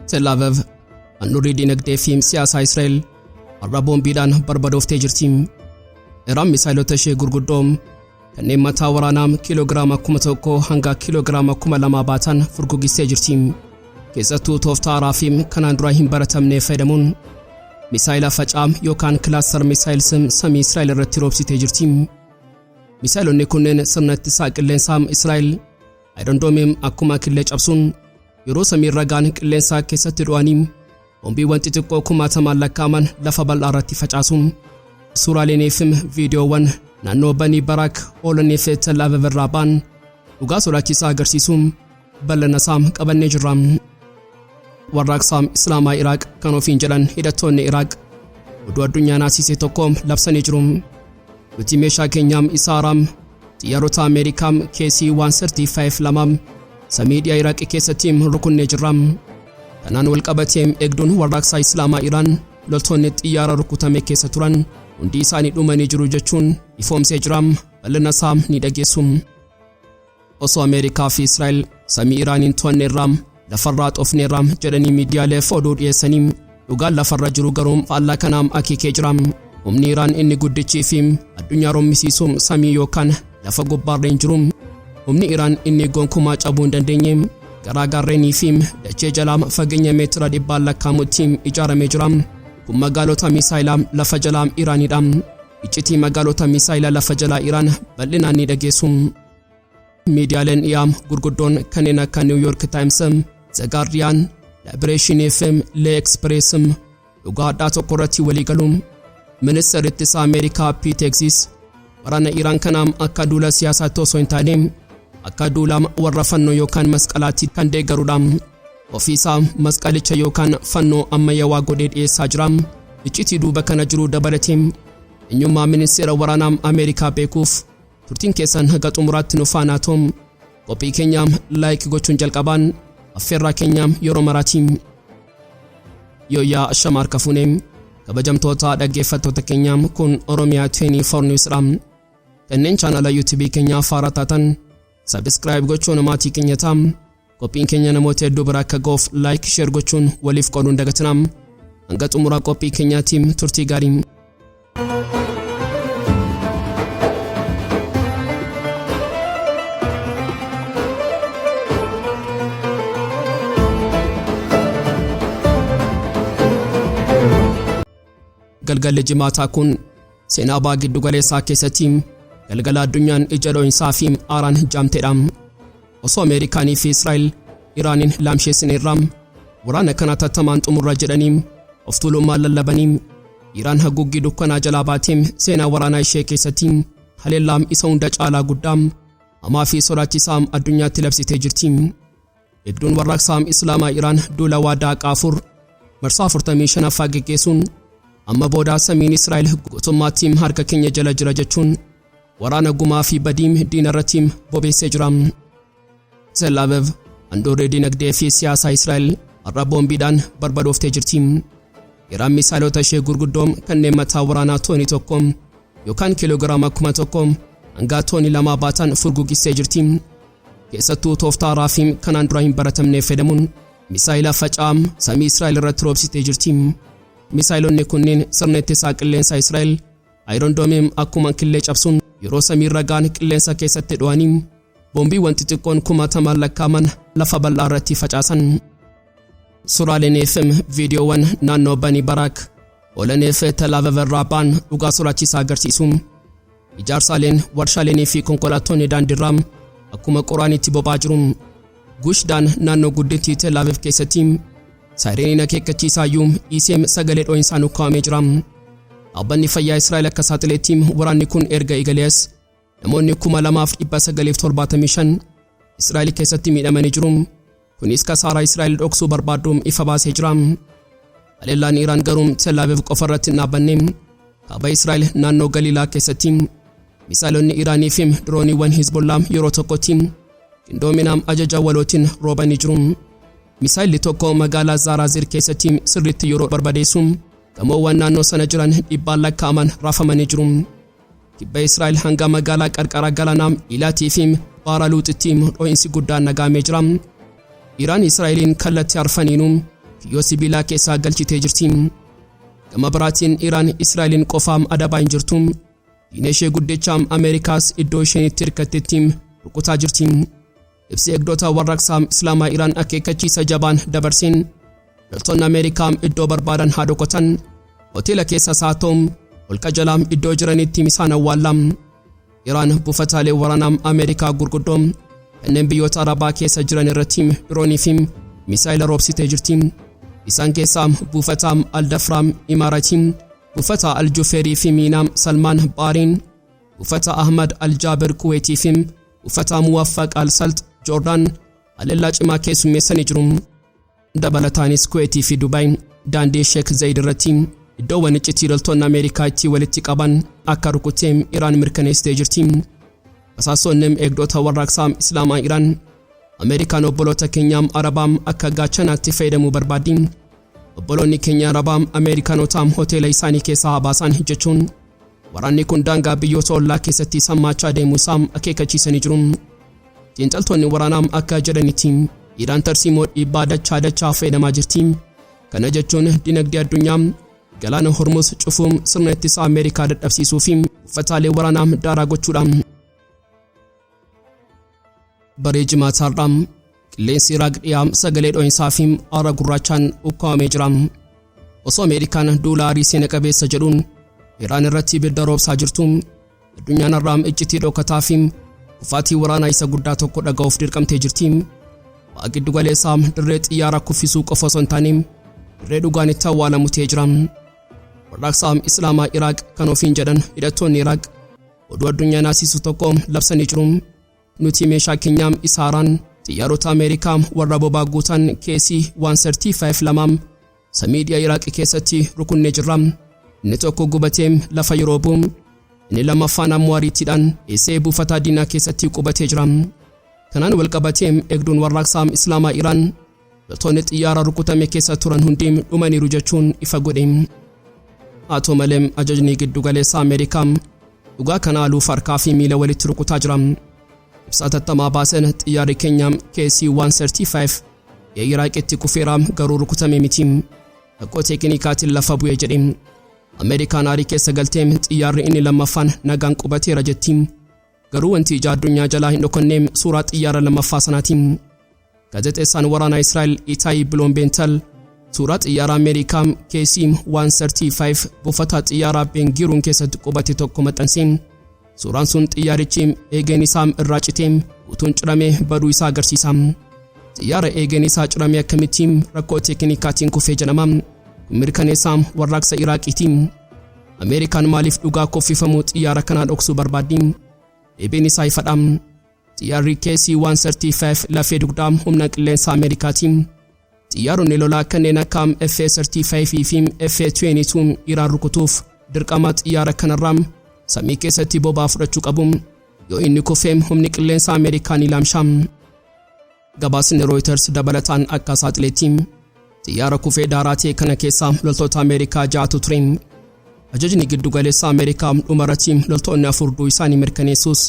Tel Aviv handhuurri dinagdee fi siyaasaa Israa'el har'a boombiidhaan barbadooftee jirti. Iraan misaayilota ishee gurguddoo kanneen mataa waraanaa kiiloogiraama 1000 hanga kiiloogiraama 2000 baatan furguggistee jirti. Keessattuu tooftaa haaraa fi kanaan dura hin baratamne fayyadamuun misaayila facaa yookaan cluster missiles samii Israa'el irratti roobsitee jirti. Misaayilonni kunneen sirna ittisaa qilleensaa Israa'el Iron Dome akkuma killee cabsuun yeroo samii ragaan qilleensaa keessatti du'anii boombiiwwan xixiqqoo kumaatamaan lakkaa'aman lafa bal'aa irratti facaasu. Suuraaleen fi viidiyoowwan naannoo Banii Baraak oolanii fi Tel Aviv irraa ba'an dhugaa sodaachisaa agarsiisu bal'ina isaa qabannee jirra. Warraaqsa Islaamaa Iraaq kan ofiin jedhan hidhattoonni Iraaq oduu addunyaa naasisee tokko labsanii jiru. Nuti meeshaa keenyaam isa haaraam xiyyaarota Ameerikaa KC 135 lama samii dhiyaa Iraaq keessatti rukunnee jirra. Kanaan wal qabatee eegduun warraaqsa Islaamaa Iraan loltoonni xiyyaara rukutame keessa turan hundi isaanii dhumanii jiru jechuun ifoomsee jira. Bal'ina isaa ni dhageessu. Osoo Ameerikaa fi Israa'el samii Iraaniin to'anneerraa, lafarraa xoofneerraa jedhanii miidiyaaleef oduu dhiyeessanii, dhugaan lafarra jiru garuu faallaa kanaam akeekee jira. Humni Iraan inni guddichii fi addunyaa rommisiisu samii yookaan lafa gubbaarra hin jiru. Humni Iraan inni gonkumaa cabuu hin dandeenye garaa gaarreenii fi dachee jalaa fageenya meetira dhibbaan lakkaa'amutti ijaaramee jira. Kun magaalota misaayilaa lafa jalaa Iraanidha. Iccitii magaalota misaayilaa lafa jalaa Iraan bal'inaan ni dhageessu. Miidiyaaleen dhiyaa gurguddoon kanneen akka New York Times, The Guardian, Liberation FM, L'Express dhugaa hadhaa tokko irratti walii galu. Ministeerri ittisaa Ameerikaa Pete Hegseth waraana Iraan kanaam akka duula siyaasaatti osoo hin taane akka duula warra fannoo yookaan masqalaatti kan deeggarudha. Ofiisaa masqalicha yookaan fannoo ammayyaawaa godhee dhiyeessaa jira. Iccitii duuba kana jiru dabalatee eenyummaa ministeera waraanaa Ameerikaa beekuuf turtiin keessan haga xumuraatti nu faana ta'u. Qophii keenya like gochuun jalqabaan affeerraa keenya yeroo maraatiin. Yooyyaa, ashama harka fuunee, kabajamtoota dhaggeeffattoota keenya, kun Oromiyaa 24 News dha. Kanneen chaanala YouTube keenyaa faaraa taatan subscribe gochuun maatii keenya ta'a. Qophiin keenya namoota hedduu bira akka ga'uuf like, share gochuun waliif qooduun dagatinaa. Hanga xumuraa qophii keenyaatiin turtii gaarii. Galgalli jimaataa kun seenaa baa giddu galeessaa keessatti galgala addunyaan ija dho'insaa fi aaraan jaamteedha. Osoo Ameerikaanii fi Israa'el Iraaniin laamsheessineerra, waraana kana tattamaan xumurra jedhanii of tuulummaan lallabanii, Iraan haguuggii dukkanaa jalaa baatee seenaa waraanaa ishee keessatti haleellaa isa hunda caalaa guddaa, hamaa fi sodaachisaa addunyaatti labsitee jirti. Eegduun warraaqsaa Islaamaa Iraan duula waadaa qaafur marsaa 45ffaa geggeessuun amma booda samiin Israa'el guutummaatti harka keenya jala jira jechuun waraana gumaa fi badiim diina irratti bobeessee jira. Tel Aviv, handhuurri dinagdee fi siyaasaa Israa'el, har'a boombiidhaan barbadooftee jirti. Iraan misaayilota ishee gurguddoo kanneen mataa waraanaa toonii 1 yookaan kiiloogiraama 1000 hanga toonii 2 baatan furguggistee jirti. Keessattuu tooftaa haaraa fi kanaan dura hin baratamne fayyadamuun misaayila facaa samii Israa'el irratti roobsitee jirti. Misaayilonni kunneen sirna ittisaa qilleensaa Israa'el Iron Dome akkuma killee cabsuun yeroo samii ragaan qilleensa keessatti dho'anii boombiiwwan xixiqqoon kumaatamaan lakkaa'aman lafa bal'aa irratti facaasan. Suuraaleen fi viidiyoowwan naannoo Bani Baraak oolanii fi Tel Aviv irraa ba'an dhugaa sodaachisaa agarsiisu. Ijaarsaaleen, warshaaleenii fi konkolaattonni daandiirraa akkuma qoraanitti boba'aa jiru. Gush Daan naannoo guddittii Tel Aviv keessatti saayireniin akeekkachiisaayyuu dhiisee sagalee dho'insaan ukkaamamee jira. Dhaabbanni fayyaa Israa'el akka saaxileetti waraanni kun erga eegalees namoonni 2975 Israa'el keessatti miidhamanii jiru. Kunis kasaaraa Israa'el dhoksuu barbaaddu ifa baasee jira. Haleellaan Iraan garuu Tel Aviv qofa irratti hin dhaabbanne. Kaaba Israa'el naannoo Galiilaa keessatti misaayilonni Iraanii fi dirooniiwwan Hizbollaa yeroo tokkotti qindoominaan ajaja walootiin roobanii jiru. Misaayilli tokko magaalaa Zaaraazir keessatti sirriitti yeroo barbadeessu gamoowwan naannoo sana jiran dhibbaan lakkaa'aman raafamanii jiru. Kibba Israa'el hanga magaalaa qarqara galaanaa Ilaatii fi Baara Luuxitti dho'iinsi guddaan nagaamee jira. Iraan Israa'eliin kallattii arfaniinuu Kiyyoo sibiilaa keessaa galchitee jirti. Gama biraatiin Iraan Israa'eliin qofaam adabaa hin jirtu. Diina ishee guddichaam Ameerikaas iddoo isheen itti hirkattetti rukutaa jirti. Ibsi eegdota warraaqsaa Islaamaa Iraan akeekkachiisa jabaan dabarseen loltoonni Ameerikaa iddoo barbaadan haa dhokotan, hoteela keessas haa ta'u holqa jalaam iddoo jiranitti isaan awwaallaam. Iraan buufataalee waraanaa Ameerikaa gurguddoo kanneen biyyoota Arabaa keessa jiran irratti diroonii fi misaayila roobsitee jirti. Isaan keessaa buufata Aldafraam Imaaraatii, buufata Aljufeerii fi Miinaa Salmaan Baariin, buufata Ahmad Aljaabir Kuweetii fi buufata Muwaffaq Al-Salt Joordaan haleellaa cimaa keessummeessanii jiru. Dabalataanis Kuweetii fi Dubaay daandii Sheek Zayid irratti iddoowwan iccitii loltoonni Ameerikaa itti walitti qaban akka rukutee Iraan mirkaneessitee jirti. Basaasonni eegdota warraaqsaa Islaamaa Iraan Ameerikaan obboloota keenyaam Arabaam akka gaachanaatti fayyadamuu barbaaddi. Obboloonni keenya Arabaam Ameerikaanotaam hoteela isaanii keessaa haa baasan jechuun waraanni kun daangaa biyyoota ollaa keessatti sammaachaa deemuu isaa akeekkachiisanii jiru. Xiinxaltoonni waraanaa akka jedhanitti Iraan tarsiimoo dhiibbaa dachaa dachaa fayyadamaa jirti. Kana jechuun dinagdee addunyaa galaana Hormuz cufuun sirna ittisa Ameerikaa dadhabsiisuu fi buufataalee waraanaa daaraa gochuudha. Baree jimaataarraa qilleensi Iraaq dhiyaa sagalee dho'insaa fi aara gurraachaan ukkaamamee jira. Osoo Ameerikaan duula aarii seena qabeessa jedhuun Iraan irratti ibidda roobsaa jirtu, addunyaan har'aa iccitii dhokataa fi kufaatii waraanaa isa guddaa tokko dhaga'uuf dirqamtee jirti. Ba'a giddu galeessaa dirree xiyyaara kuffisuu qofa osoo hin taane dirree dhugaan itti awwaalamu ta'ee jira. Warraaqsa Islaamaa Iraaq kan ofiin jedhan hidhattoonni Iraaq oduu addunyaa naasisu tokko labsanii jiru. Nuti meeshaa keenyaa isa haaraan xiyyaarota Ameerikaa warra bobaa guutan KC 135 lamaam samii dhiya Iraaq keessatti rukunnee jirra. Inni tokko gubatee lafa yeroo bu'u, inni lammaffaan ammoo ariitiidhaan eessee buufataa diinaa keessatti qubatee jira. Kanaan wal qabatee eegduun warraaqsaa Islaamaa Iraan loltoonni xiyyaara rukutame keessa turan hundi dhumaniiru jechuun ifa godhe. Haa ta'u malee ajajni giddu galeessa Ameerikaa dhugaa kana haaluuf harkaa fi miila walitti rukutaa jira. Ibsa hatattamaa baasen xiyyaarri keenya KC 135 dhiya Iraaqitti kufeera, garuu rukutame miti. Rakkoo teeknikaatiin lafa bu'e jedhe. Ameerikaan aarii keessa galtee xiyyaarri inni lammaffaan nagaan qubateera jetti. Garuu wanti ija addunyaa jalaa hin dhokanne suuraa xiyyaara lammaffaa sanaati. Gaazexeessaan waraanaa Israa'el Itaayi Biloombeental suuraa xiyyaara Ameerikaa KC 135 buufata xiyyaaraa Bengiruun keessatti qubate tokko maxxanse. Suuraan sun xiyyaarichi eegeen isaa irraa citee utuun ciramee baduu isaa agarsiisa. Xiyyaara eegeen isaa cirame akkamitti rakkoo teeknikaatiin kufee jedhama? Kun mirkaneessaa warraaqsa Iraaqiiti. Ameerikaan maaliif dhugaa kuffifamuu xiyyaara kanaa dhoksuu barbaaddi? Deebiin isaa ifadha. Xiyyaarri KC 135 lafee dugdaa humna qilleensa Ameerikaati. Xiyyaaronni lolaa kanneen akka FA-35 fi FA-22 Iraan rukutuuf dirqama xiyyaara kanarraa samii keessatti boba'aa fudhachuu qabu. Yoo inni kufee humni qilleensa Ameerikaa ni laamsha. Gabaasni Reuters dabalataan akka saaxiletti xiyyaara kufee daaraa ta'e kana keessa loltoota Ameerikaa ja'atu ture. Ajajni giddu galeessa Ameerikaa dhumarratti loltoonni 4 du'uu isaanii mirkaneessus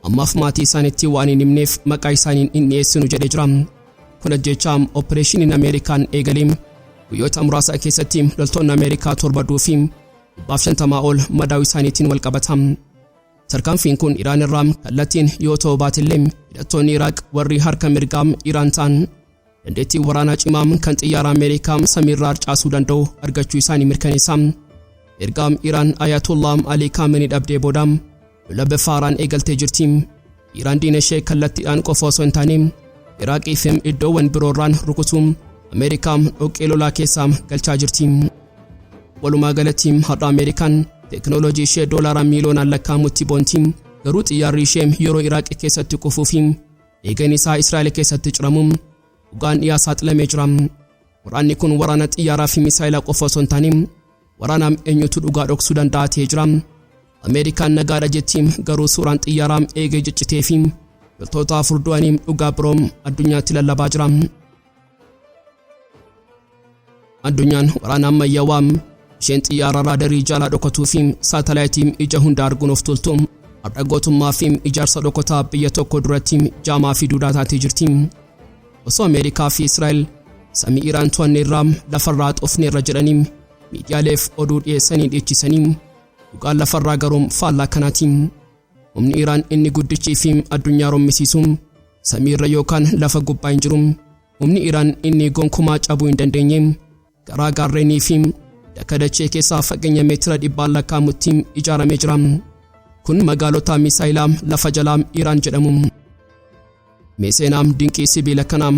ammaaf maatii isaaniitti waan hin himneef maqaa isaaniin hin dhiyeessinu jedhee jira. Kun ajjeechaa opereeshiniin Ameerikaan eegalee guyyoota muraasa keessatti loltoonni Ameerikaa 7 du'uu fi 150 ol madaa'uu isaaniitiin wal qabata. Tarkaanfiin kun Iraan irraa kallattiin yoo ta'u baatellee hidhattoonni Iraaq warri harka mirgaa Iraan ta'an dandeettii waraanaa cimaa kan xiyyaara Ameerikaa samiirraa harcaasuu danda'u argachuu isaanii mirkaneessa. Erga Iraan Ayatollah Ali Khamenei dhabdee booda lola bifa haaraan eegaltee jirti. Iraan diina ishee kallattiidhaan qofa osoo hin taane Iraaqii fi iddoowwan biroorraan rukutuun Ameerikaa dhoqqee lolaa keessaa galchaa jirti. Walumaa galatti har'a Ameerikaan teekinooloojii ishee doolaara miiliyoonaan lakkaa'amutti boonti. Garuu xiyyaarri ishee yeroo Iraaq keessatti kufuu fi eegeen isaa Israa'el keessatti ciramu dhugaan dhiyaa saaxilamee jira. Waraanni kun waraana xiyyaaraa fi misaayilaa qofa osoo hin taane waraana eenyutu dhugaa dhoksuu danda'a ta'ee jira. Ameerikaan nagaadha jetti, garuu suuraan xiyyaaraa eegee ciccitee fi loltoota 4 du'anii dhugaa biroo addunyaatti lallabaa jira. Addunyaan waraana ammayyaawaa isheen xiyyaara raadarii jalaa dhokatuu fi saatalaayitii ija hunda arguun of tuultu har'a gootummaa fi ijaarsa dhokataa biyya tokko duratti jaamaa fi duudaa taatee jirti. Osoo Ameerikaa fi Israa'el Samii Iraan to'anneerraa, lafarraa xofneerra jedhanii miidiyaaleef oduu dhiyeessanii dhiichisanii, dhugaan lafarraa garuu faallaa kanaatiin. Humni Iraan inni guddichii fi addunyaa rommisiisu samiirra yookaan lafa gubbaa hin jiru. Humni Iraan inni gonkumaa cabuu hin dandeenye garaa gaarreenii fi daka dachee keessaa fageenya meetira 100n lakkaa'amutti ijaaramee jira. Kun magaalota misaayilaa lafa jalaa Iraan jedhamu. Mee seenaa dinqii sibiila kanaa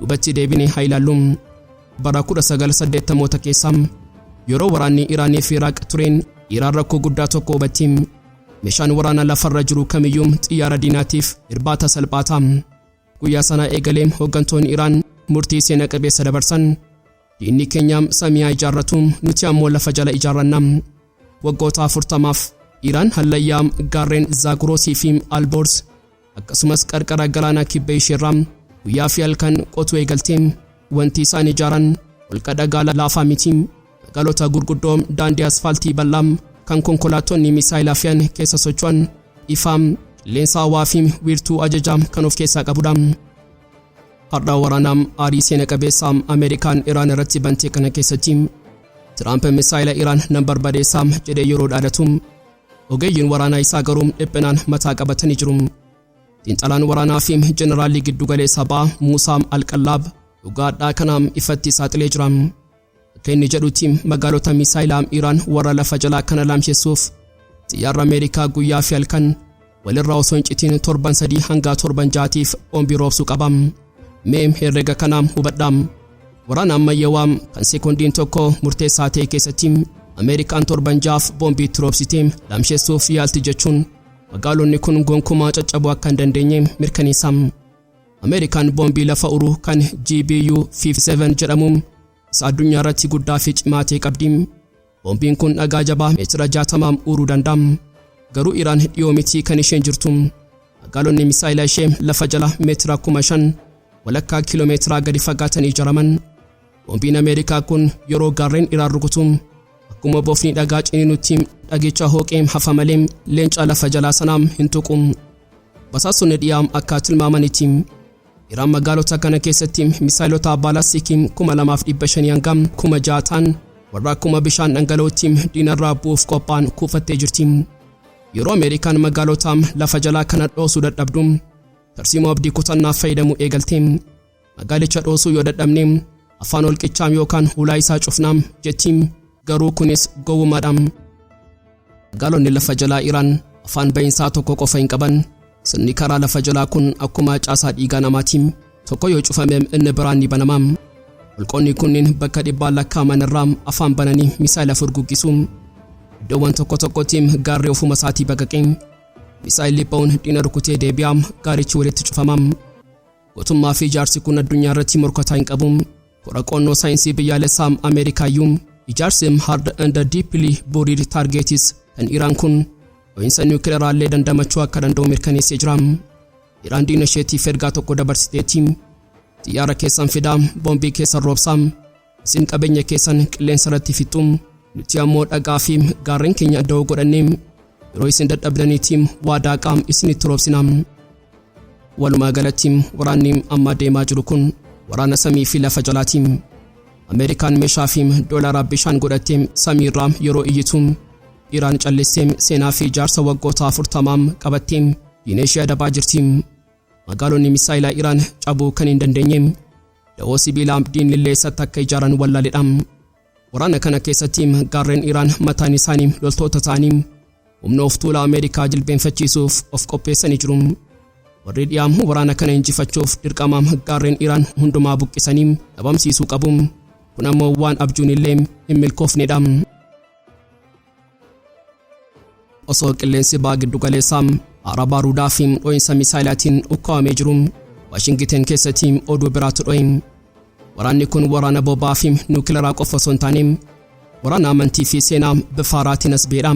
duubatti deebinee haa ilaallu. Bara 1980moota keessa yeroo waraanni Iraanii fi Iraaq tureen, Iraan rakkoo guddaa tokko hubatti. Meeshaan waraanaa lafarra jiru kamiyyuu xiyyaara diinaatiif irbaata salphaata. Guyyaa sana eegalee hooggantoonni Iraan murtii seena qabeessa dabarsan. Diinni keenya samii haa ijaarratu, nuti ammoo lafa jala ijaarranna. Waggoota 40f Iraan hallayyaa gaarreen Zaaguroosii fi Alboorz, akkasumas qarqara galaanaa kibba isheerraa guyyaa fi halkan qotuu eegalte. Wanti isaan ijaaran holqa dhagaa laafaa miti. Magaalota gurguddoo daandii asfaaltii bal'aa kan konkolaattonni misaayilaa fe'an keessa socho'an, ifaa, qilleensa hawaa fi wiirtuu ajajaa kan of keessaa qabudha. Har'a waraanaa aarii seena qabeessa Ameerikaan Iraan irratti bantee kana keessatti Tiraamp misaayila Iraan nan barbadeessaa jedhee yeroo dhaadatu, ogeeyyiin waraanaa isaa garuu dhiphinaan mataa qabatanii jiru. Xiinxalaan waraanaa fi jeneraalli giddugaleessa ba'aa Muusaa Alqallaab dhugaadhaa kanaam ifatti saaxilee jira. Akka inni jedhutti, magaalota misaayilaa Iraan warra lafa jalaa kana laamsessuuf xiyyaarri Ameerikaa guyyaa fi halkan walirraa osoo hin citin torban 3 hanga torban 6tiif boombii roobsuu qaba. Mee herrega kanaam hubadhaa. Waraana ammayyaawaa kan sekoondiin tokko murteessaa ta'e keessatti Ameerikaan torban 6f boombii itti roobsitee laamsessuuf yaalti jechuun magaalonni kun gonkumaa caccabuu akka hin dandeenye mirkaneessa. Ameerikaan boombii lafa uruu kan GBU 57 jedhamu isa addunyaa irratti guddaa fi cimaa ta'e qabdi. Boombiin kun dhagaa jabaa meetira 60 uruu danda'a. Garuu Iraan dhiyoo miti kan isheen jirtu. Magaalonni misaayila ishee lafa jala meetira 5,000, walakkaa kiiloomeetiraa gadi fagaatanii ijaaraman. Boombiin Ameerikaa kun yeroo gaarreen Iraan rukutu akkuma bofni dhagaa ciniinutti dhagicha hooqee hafa malee leenca lafa jalaa sanaa hin tuqu. Basaasonni dhiyaa akka tilmaamanitti, Iraan magaalota kana keessatti misaayilota baalaastikii 2,500 hanga 6,000 ta'an warra akkuma bishaan dhangala'ootti diinarraa bu'uuf qophaa'an kuufattee jirti. Yeroo Ameerikaan magaalota lafa jalaa kana dhoosuu dadhabdu, tarsiimoo abdii kutannaa fayyadamuu eegalte. Magaalicha dhoosuu yoo dadhabne afaan holqichaa yookaan hulaa isaa cufnaa jetti, garuu kunis gowwummaadha. Magaalonni lafa jalaa Iraan afaan bahinsaa tokko qofa hin qaban. Sirni karaa lafa jalaa kun akkuma caasaa dhiigaa namaati. Tokko yoo cufame inni biraan ni banama. Holqoonni kunniin bakka dhibbaan lakkaa'aman irraa afaan bananii misaayila furguggisu. Iddoowwan tokko tokkotti gaarri ofuma isaatii baqaqee misaayilli ba'uun diina rukutee deebi'a, gaarichi walitti cufama. Gootummaa fi ijaarsi kun addunyaa irratti morkataa hin qabu. Kora qo'annoo saayinsii biyyaalessaa Ameerikaayyuu ijaarsi Hard and Deeply Buried Targets kan Iraan kun dho'iinsa niwukileeraallee dandamachuu akka danda'u mirkaneessee jira. Iraan diina isheetiif ergaa tokko dabarsiteetti. Xiyyaara keessan fidaa, boombii keessan roobsaa. Isin qabeenya keessan qilleensa irratti fixxu. Nuti ammoo dhagaa fi gaarreen keenya da'oo godhannee yeroo isin dadhabdaniitti waa daaqaa isinitti roobsina. Walumaa galatti waraanni amma deemaa jiru kun waraana samii fi lafa jalaati. Ameerikaan meeshaa fi doolaara bishaan godhattee samiirraa yeroo iyyitu, Iraan callistee seenaa fi ijaarsa waggoota 40 qabattee diina ishee adabaa jirti. Magaalonni misaayilaa Iraan cabuu kan hin dandeenye da'oo sibiilaa diinni illee eessatti akka ijaaran wallaaledha. Waraana kana keessatti gaarreen Iraan mataan isaanii loltoota ta'anii humna of tuulaa Ameerikaa jilbeenfachiisuuf of qopheessanii jiru. Warri dhiyaa waraana kana injifachuuf dirqama gaarreen Iraan hundumaa buqqisanii dhabamsiisuu qabu. Kun ammoo waan abjuun illee hin milkoofnedha. Osoo qilleensi ba'a giddu galeessaa aara baaruudaa fi dho'iinsa misaayilaatiin ukkaamamee jiru, Waashingiten keessatti oduu biraatu dho'e. Waraanni kun waraana boba'aa fi niwukilaraa qofa osoo hin taane waraana amantii fi seenaa bifa haaraatiin as ba'edha.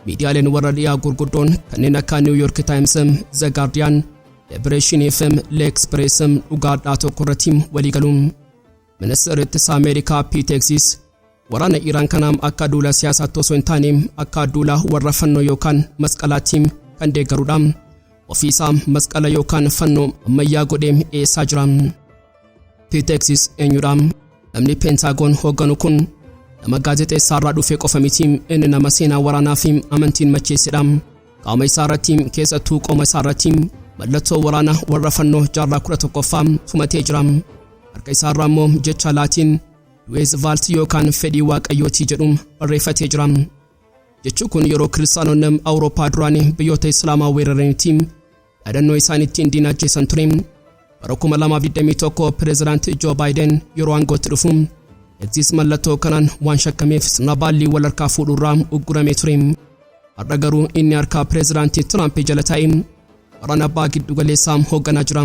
Miidiyaaleen warra dhiyaa gurguddoon kanneen akka New York Times, The Guardian, Liberation fi L'Express dhugaadhaa tokko irratti walii galu. Ministeerri ittisa Ameerikaa Pete Hegseth waraana Iraan kanaa akka duula siyaasaatti osoo hin taane akka duula warra fannoo yookaan masqalaatti kan deeggarudha. Ofiisaa masqala yookaan fannoo ammayyaa godhee dhiyeessaa jira. Piit Heegseet eenyudha? Namni Peentaagoon hoogganu kun nama gaazexeessaarraa dhufee qofa miti, inni nama seenaa waraanaa fi amantiin macheessedha. Qaama isaa irratti, keessattuu qoma isaa irratti, mallattoo waraanaa warra fannoo jaarraa 11ffaa tumatee jira. Harka isaarraa immoo jecha Laatiin "Deus vult" yookaan "fedhii waaqayyootii" jedhu barreeffatee jira. Jechi kun yeroo kiristaanonni Awurooppaa duraanii biyyoota Islaamaa weeraranitti dhaadannoo isaan ittiin diina ajjeesan ture. Bara 2021 pireezidaantii Joo Baayiden yeroo aangootti dhufu Heegseet mallattoo kanaan waan shakkameef sirna baallii wal harkaa fuudhurraa ugguramee ture. Har'a garuu inni harkaa pireezidaantii Tiraamp jala taa'e waraana baha giddu galeessaa hoogganaa jira.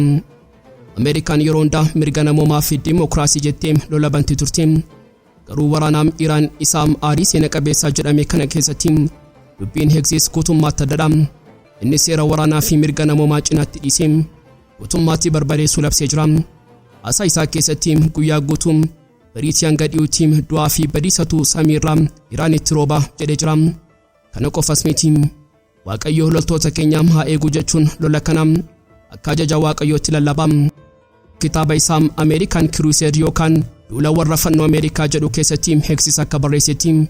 Ameerikaan yeroo hundaa mirga namoomaa fi diimokiraasii jettee lola banti turte. Garuu waraanaam Iraan isaa aarii seena qabeessaa jedhame kana keessatti dubbiin Heegseet guutummaatti addadha. Inni seera waraanaa fi mirga namoomaa cinaatti dhiisee guutummaatti barbadeessuu labsee jira. Haasaa isaa keessatti guyyaa guutuu bariitii hanga dhiyuutti du'aa fi badiisatu samiirraa Iraanitti rooba jedhee jira. Kana qofas miti. "Waaqayyo loltoota keenya haa eegu" jechuun lola kana akka ajaja Waaqayyootti lallaba. Kitaaba isaa American Crusade yookaan Duula Warra Fannoo Ameerikaa jedhu keessatti Heegseet akka barreessetti,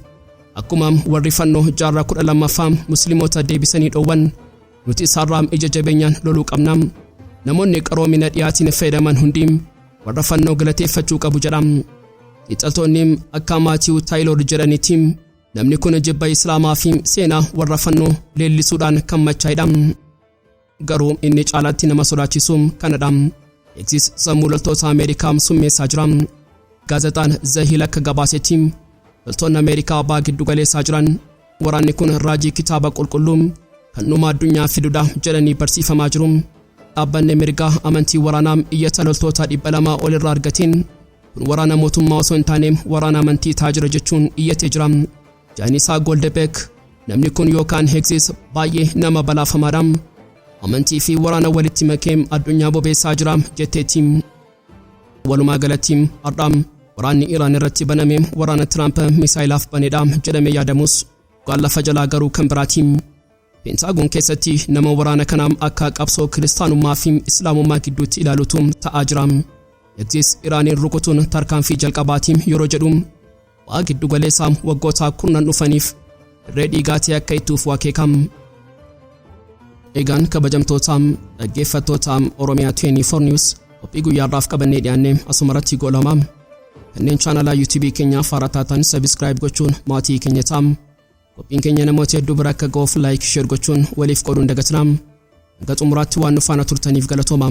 akkuma warri fannoo jaarraa 12ffaa musliimoota deebisanii dhoowwan, nuti isaarraa ija jabeenyaan loluu qabna. Namoonni qaroomina dhiyaatiin fayyadaman hundi warra fannoo galateeffachuu qabu jedha. Xiinxaltoonni akka Maatiiw Taayiloor jedhanitti, namni kun jibba Islaamaa fi seenaa warra fannoo leellisuudhaan kan machaa'edha. Garuu inni caalaatti nama sodaachisu kanadha. Heegseet sammuu loltoota Ameerikaa summeessaa jira. Gaazexaan The Hill akka gabaasetti, loltoonni Ameerikaa baha giddu galeessaa jiran waraanni kun raajii kitaaba qulqulluu kan dhuma addunyaa fidudha jedhanii barsiifamaa jiru. Dhaabbanni mirgaa amantii waraanaa iyyata loltoota 200 ol irraa argateen, kun waraana mootummaa osoo hin taane waraana amantii ta'aa jira jechuun iyyatee jira. Jaanisaa Goldebeek, namni kun yookaan Heegseet baay'ee nama balaafamaadha. Amantii fi waraana walitti makee addunyaa bobeessaa jira jetteetti. Walumaa galatti har'a waraanni Iraan irratti baname waraana Tiraamp misaayilaaf banedha jedhamee yaadamus, dhugaan lafa jalaa garuu kan biraati. Peentaagoon keessatti nama waraana kanaa akka qabsoo kiristaanummaa fi islaamummaa gidduutti ilaalutu ta'aa jira. Heegseet Iraaniin rukutuun tarkaanfii jalqabaati yeroo jedhu, baha giddu galeessaa waggoota kurnan dhufaniif dirree dhiigaatii akka ittuuf akeekam. Egaan kabajamtoota dhaggeeffattoota Oromiyaa 24 News, qophii guyyaarraaf qabannee dhiyaanne asumarratti goolama. Kanneen chaanalaa yuutuubii keenyaaf haaraa taatan subscribe gochuun maatii keenya ta'aa. Qophiin keenya namoota hedduu bira akka ga'uuf like, share gochuun waliif qooduun dagatinaa. Hanga xumuraatti waan nu faana turtaniif galatooma.